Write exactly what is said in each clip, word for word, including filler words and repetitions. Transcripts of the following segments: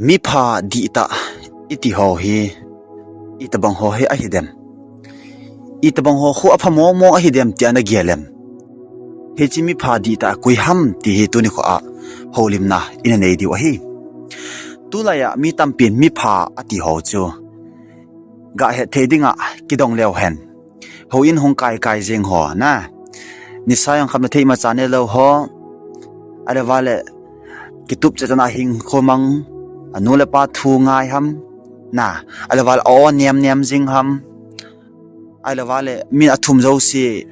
Mipha dihtah iti ho hi itobang ho hi ahidem? Itobang ho khu apha mong mong ahidem tia nagel em? Hiche mipha dihtah koi ham ti hi tuni khoa houlimna ina nei diu ahi. Tulaiya mi tampin mipha ati ho chu gahet thei dinga kidong leu hen, houin hung kai kai jing ho na, nisa jong khamna thei imacha neilou ho, ahilou vale kitup chetna hinkho mang, anu le apa thu ngai ham na, ahilou vale a-o nem nem jing ham, ahilou vale min athum jouse,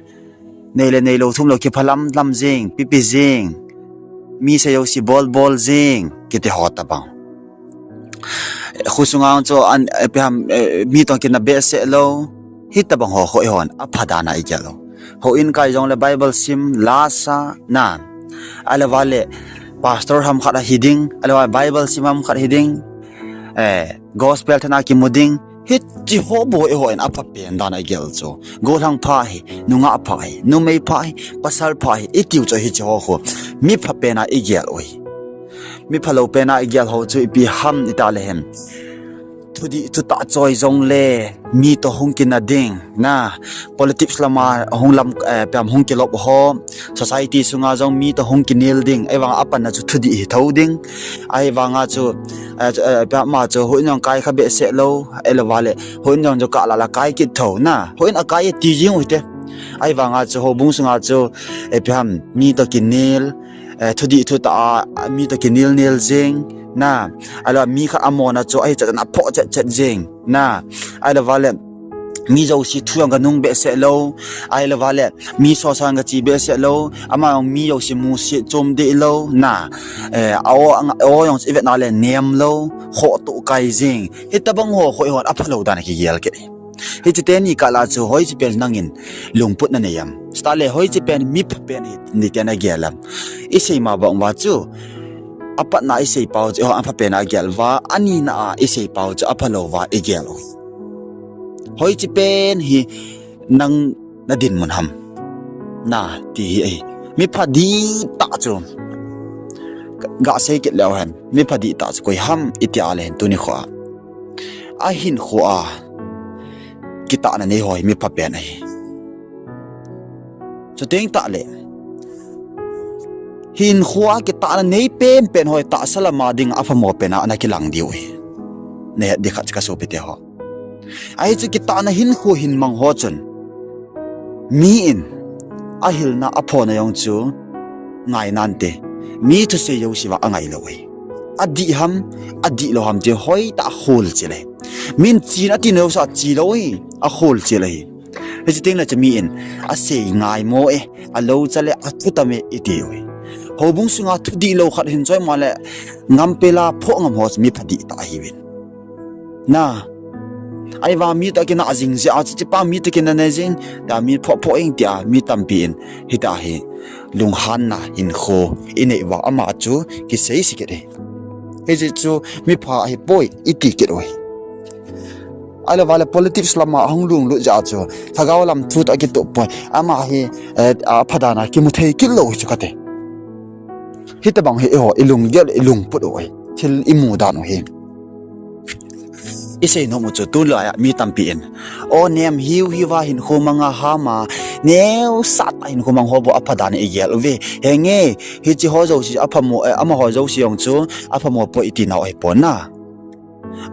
nei le neilou thumlou kiphalam lam jing, pipi jing, mi sei jouse bol bol jing kiti ho tobang. Khosunga chu an, ipi ham, mi toh kina behseh lou, hitobang ho khu eihon apha dana igel u. Houin kai jongle Bible sim, lasa na, ahilou vale pastor ham khat ahi ding, ahilou vale Bible sim ham khat hi ding, gospel thana kimu ding, hiche ho bou eihon apha pen dana igel chu. Gollhang pha hi, nungah pha hi, numei pha hi, pasal pha hi itiu chu hiche ho khu mipha pena igel u hi. Miphalou pena igel ho chu ipi ham itile hen, thudih thutah choi jongle mi toh hung kina ding na, politics lama hung lam, ipi ham, hung kilop ho, society sunga jong mi toh hung kinel ding, ahivanga apanna chu thudih hi thou ding, ahivanga chu, ipi ham, ama chu houin jong kai kha behseh lou, ahilou vale houin jong chu kah lah la kai kit thou na, houin akai e ti jing u hite. Ahivanga chu houbung sunga chu, ipi ham, mi toh kinel, thudih thutah a mi toh kinel nel jing na, ahilou mi khat amona chu ahichat chan aphoh chet chet jing na, ahilou vale mi jouse thu jong ganung behseh lou, ahilou vale mi sosa jong gache behseh lou, ama jong mi jouse musit chom deh lou na, a-o jong chu ivetna le nem lou, khoh toh kai jing, hitobang ho khu eihon aphalou dan kigel kit hi. Hiche teni kah lah chu hoiche pen nangin lungput nanei em? Chutah le hoiche pen mipha pen ahi tia nagel em? Isei ma bang uva chu, apatna isei pau chu eihon apha pena igel uva, anina a isei pau chu aphalou uva igel u hi. Hoiche pen hi nang nadinmun ham na ti hi ahi. Mipha dihtah chu gasei kit leu hen, mipha dihtah chu koi ham itile hen, tuni khoa ahinkhoa kitahna nei ho hi mipha pen ahi. Chuteng tahle hinkhoa kitahna nei penpen ho hi tahsa lama dinga aphamo pena ana kilang diu hi. Nahet ding khat chu kasopite ho, ahi chu kitahna hinkho hin mang ho chun mi in ahilna aphona jong chu ngai nante, mi thusei jouse vang angai lou hi. Adih ham, adihlou ham ti hoitah a kholchil ahi. Min chena atina jouse a chelou hi, akholchil ahi. Hiche tengle chu mi in asei ngaimo e, alou chale, athu tam e iti u hi. Houbung sunga thudihlou khat hin choi male, ngampela phoh ngam ho chu mipha dihtah ahiuvin. Ahivang mi toh kinah jing jeh a chu, hichepa mi toh kinah nei jing, tia mi phoh phoh ing tia mi tampi in hitia hi lunghanna hinkho inei uva ama chu kiseise kit hi. Hijeh chu mipha ahipoi iti kit u hi. Ahilou vale politics lama ahung lunglut jeh a chu lhagao lam thu toh akitoh poi, ama hi apha dan a kimu thei kit lou hi chu kati. Hitobang hi eiho ilunggel, ilungput u hi, thil imu dan u hi. Isei nom u chu tulai a mi tampi in, o nem hiu hiuva hinkho manga hama, neosah tah hinkho mang ho bou apha dan a igel uve. Henge, hiche ho jouse, amaho jouse jong chu aphamo poi iti nau ahipon na.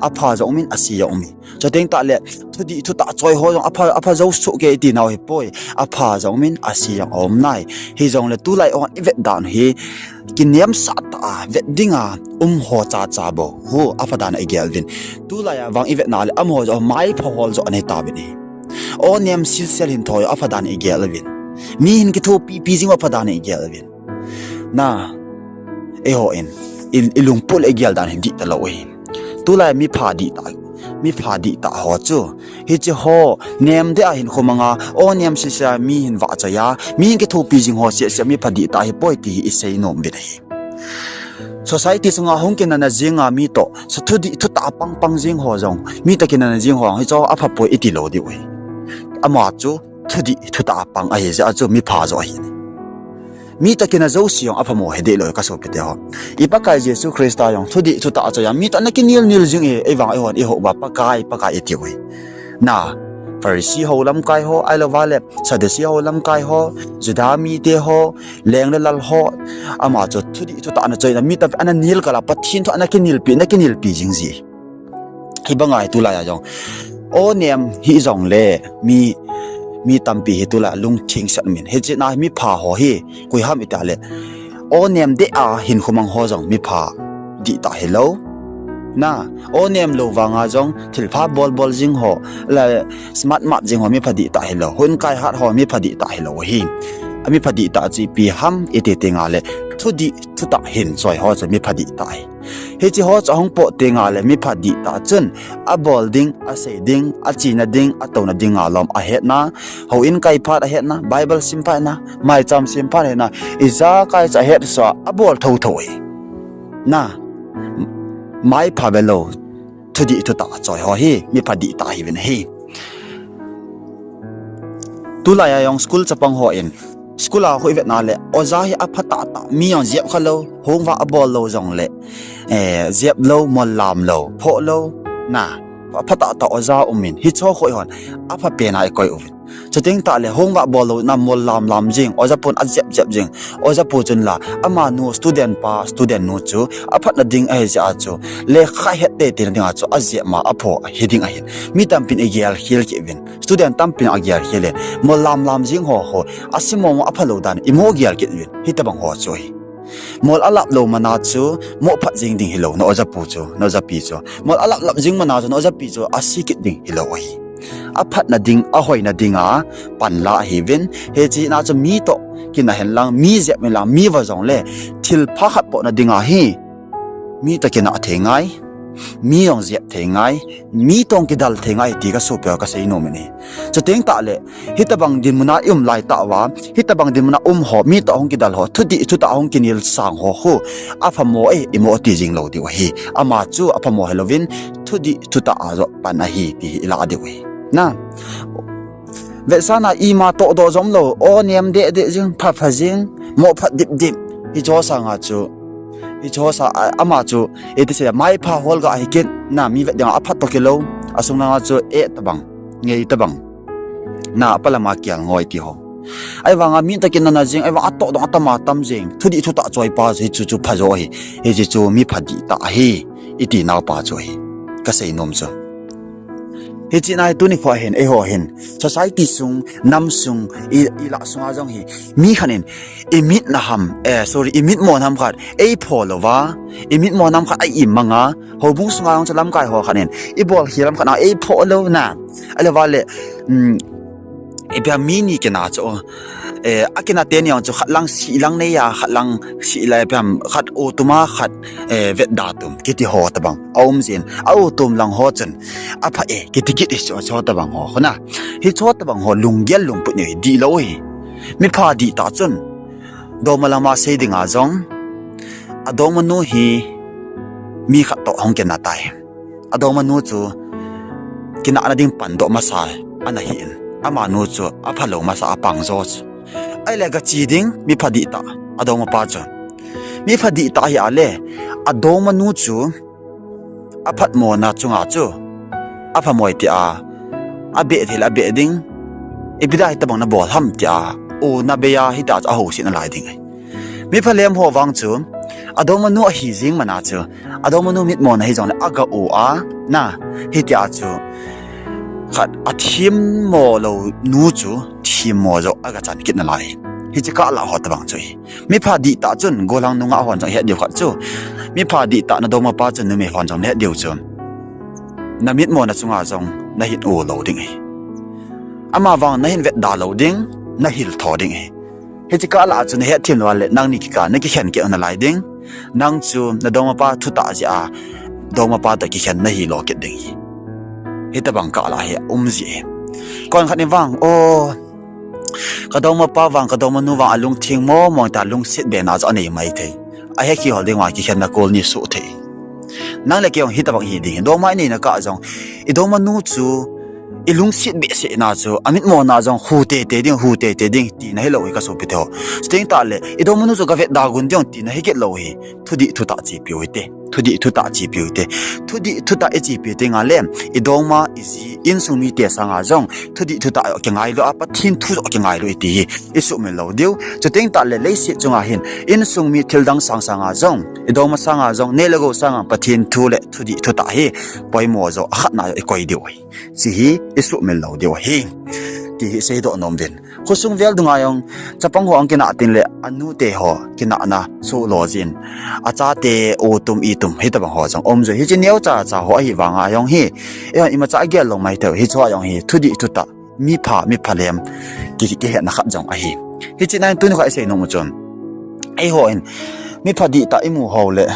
Apha jong umin, ase jong umin. Chuteng tahle thudih thutah choi ho jong apha, apha jou soh kei iti nau ahipoi. Apha jong umin, ase jong aum nai. Hijongle tulai a ivet dan u hi kinemsah tah a vet dinga um ho chacha bou khu apha dan a igel uvin. Tulai a vang ivetna le amaho joh maipha hol joh anei tauvin ahi. O nem silsel hin thoi apha dan a igel uvin. Mi hin kithopipi jing u apha dan a igel uvin. Na, eiho in ilungput le igel dan hi dih talou ahi. Tulai mipha dihtah, mipha dihtah ho chu hiche ho nemdeh a hinkho manga, o nem silsel a mi hin vahchoi a, mi hin kithopi jing ho sehseh mipha dihtah ahipoi ti hi isei nom uvin ahi. Society sunga hung kinana jinga mi toh thudih thutah a pangpang jing ho jong, mi toh kinana jing ho jong hiche ho aphapoi iti lou diu ahi. Ama chu thudih thutah a pang ahijeh a chu mipha joh ahi. Mi toh kina jouse jong aphamo hi deh lou ka sopite ho. I Pakai Jesu Christa jong thudih thutah a choi a mi toh ana kinel nel jing e, eivang eihon ihouva Pakai, Pakai iti uve. Na, Pharisee ho lamkai ho, ahilouva le Sadducee ho lamkai ho, Juda mite ho, leng le lal ho, ama chu thudih thutah ana choi a mi toh ana nel kal a Pathen thu ana kinelpi, ana kinelpi jing ji. Hibanga hi tulai a jong. O nem hi jongle mi, mi tampi hi tulai a lungtheng sat min. Hiche na mi pha ho hi, koi ham ita le. O nem deh a hin khomang ho jong mi pha dihtah hilou. Na, o nem lou vanga jong thilpha bol bol jing ho, la smart mat jing ho mi pha dihtah hilou. Hun kai hat ho mi pha dihtah hilou hi. A mi pha dihtah chu ipi ham iti tinga le. Thudih thutah hin choi ho chu mi pha dihtah hi. Hiche ho chu ahung pot tinga le mi pha dihtah chun abol ding, asei ding, achena ding, atouna dinga lom ahetna, houin kai phat ahetna, Bible sim phat na, maicham sim phat ahetna, ijakai chu ahet sa abol thotho hi. Na, mi pha ve lou, thudih thutah choi ho hi, mi pha dihtah hiuvin ahi. Tulai a jong school chapang hon, school a khu ivet na le, oja hi apha tahtah, mi jong jep kha lou, homework abol lou jongle, eh, jep lou, mollam lou, phoh lou, na, apha tahtah oja umin, hiche ho khu eihon apha pen a ikoi uvin. Chuteng tah le homework bol louna mollam lam jing, oja pun ajep jep jing. Oja pu chun la, amanu student pa, student nu chu aphatna ding ahi jeh a chu, lekha het teitei na dinga chu ajep ma aphoh hi ding ahin. Mi tampin igel khel kit uvin. Student tampin agel khel in. Mollam lam jing ho ho, asim mong mong apha lou dan, imo gel kit uvin. Hitobang ho chu ahi. Mol alap lou mana chu, mo phat jing ding hilou, na oja pu chu, na oja pi chu. Mol alap lap jing mana chu, na oja pi chu, asi kit ding hilou ahi. Aphatna ding, ahoina dinga pan la ahiuvin, hiche na chu mi toh kina hen lang, mi jep hen lang, mi va jongle, thilpha khat pohna dinga hi, mi toh kina thei ngai, mi jong jep thei ngai, mi toh kidal thei ngai ti ka sopi ho ka seinom in ahi. Chuteng tah le, hitobang dinmuna i um lai tah uva, hitobang dinmuna um ho, mi toh hung kidal ho, thudih thutah hung kinel sang ho khu, aphamo e, imo ti jing lou diu ahi. Ama chu aphamo hilouvin, thudih thutah a joh pan ahi, ti hi ilah diu ahi. Na. Vetsahna ima toh doh jom lou, o nem deh deh jing, pha pha jing, mo phat dip dip. Hiche ho sanga chu, hiche ho sa, a, ama chu, iti sei, mi pha hol ga ahi kit, na mi vet dinga aphat toh kilou, asung langa chu, eh tobang, ngei tobang. Na, apa lama kial ngoi ti ho. Ahivanga mi toh kinana jing, ahivang atoh dong atam atam jing. Thudih thutah choi pa hi chu chu pha jo ahi. Hiche chu mi pha dihtah ahi. Iti nau pa chu ahi. Ka seinom chu. Hiche na hi tuni kho hin, eiho hin. Society sung, nam sung, i, ilah sunga jong hi. Mi khat in, i mit na ham, eh, sorry, i mit mo nam khat, ei phoh louva. I mit mo nam khat, a imang a. Houbung sunga jong chu lamkai ho khat in, i bol khel lam khat na, ei phoh lou na. Ahilouva le, um, ipi ham mi ni kina chu, eh, akina teni jong chu khat lang si lang nei a, khat lang si lai ipi ham khat o tum a, khat, eh, vetda tum, kiti ho tobang. Aum jin, a o tum lang ho chun, apha e, kiti kit hi chu, chu tobang ho, khu na. Hiche tobang ho, lunggel lungput nei, dihlou hi. Mi pha dihtah chun, dongma lama sei dinga jong, adongmanu hi mi khat toh hung kina tai. Adongmanu chu kinahna ding pan doh masa ana hi in. Amanu chu apha lou masa a pang jo chu. Ahile gache ding mi pha dihtah adongma pa chu. Mi pha dihtah ahi a le adongmanu chu aphatmo na chunga chu aphamoi tia abeh thei le abeh ding. Ipi dia hitobang na bol ham tia u na bei a hita chu ahouset nalai ding ahi. Mi phalem ho vang chu, adongmanu ahi jing mana chu, adongmanu mitmo na hijongle aga u a, na, hitia chu, khat athemmo lou nu chu, themmo joh aga chan kit nalai. Hiche kah lah ho tobang chu hi. Mi pha dihtah chun, gollhang nungah hon jong het diu khat chu. Mi pha dihtah na dongma pa chun, numei hon jong het diu chu. Na mitmo na chunga jong, na hin u lou ding ahi. Ama vang na hin vetda lou ding, na hil tho ding ahi. Hiche kah lah a chu na hetthem lou a le nangni kikah na kikhen kit nalai ding. Nang chu na dongmapa thutah jeh a dongmapa toh kikhen na hi lou kit ding ahi. Hitobang kah lah hi um ji ahi. Kon khat in vang, o, ka dongmapa vang, ka dongmanu vang alungtheng mong mong ta lungset bena chu anei mai thei. Ahe kihol ding vang kikhenna kol ni suh thei. Nang le kei jong hitobang hi ding. Dongma inei na kah jong, i dongmanu chu ilungset behseh na chu, amitmo na jong hu teitei ding, hu teitei ding tina hilou hi kasopite ho. Chuteng tahle, idongmanu chu gavet da gun ding tina hikit lou hi. Thudih thutah chepiu hite. Thudih thutah chepiu hite. Thudih thutah ichepi tengle, idongma, iji, insung mite sanga jong thudih thutah kingailu a, Pathen thu joh kingailu iti hi isuhmil lou diu. Chuteng tahle leiset chunga hin insung mi thildang sang sanga jong, idongma sanga jong, neh le gou sanga Pathen thu le thudih thutah hi poimo joh akhatna joh ikoi diu hi. Hiche hi isuhmil lou diu ahi, ti hi seidoh nom uvin. Khosung vel dunga jong chapang ho ahung kinah tengle anute ho kinahna soh lo jin, achate u tum i tum hitobang ho jong um joi. Hiche neocha cha ho ahi vanga jong hi, eihon imacha agel lou maithei u, hicheho jong hi thudih thutah, mipha mipha lem ki, kihetna khat jong ahi. Hiche na hin tunikho isei nom u chun, eihon mipha dihtah imu ho le,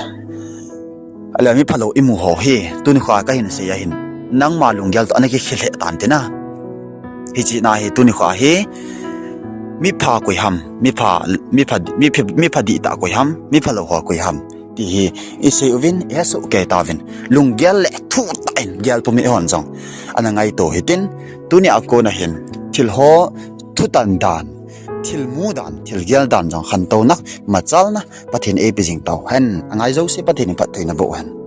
ale miphalou imu ho hi, tunikho kahin sei ahin, nangma lunggel toh ana kikhe lheh tan tina. Hiche na hi tunikho hi, mipha koi ham, mipha, mipha, mipha, mipha dihtah koi ham, miphalou ho koi ham, ti hi isei uvin, ihesoh kei tauvin. Lunggel le thutah in gel pum in eihon jong ana ngaito hitin, tunia kona hin thilho thutan dan, thil mu dan, thil gel dan jong khantouna, machalna Pathen in eipe jing tauhen. Angai jouse Pathen in phattheina boh hen.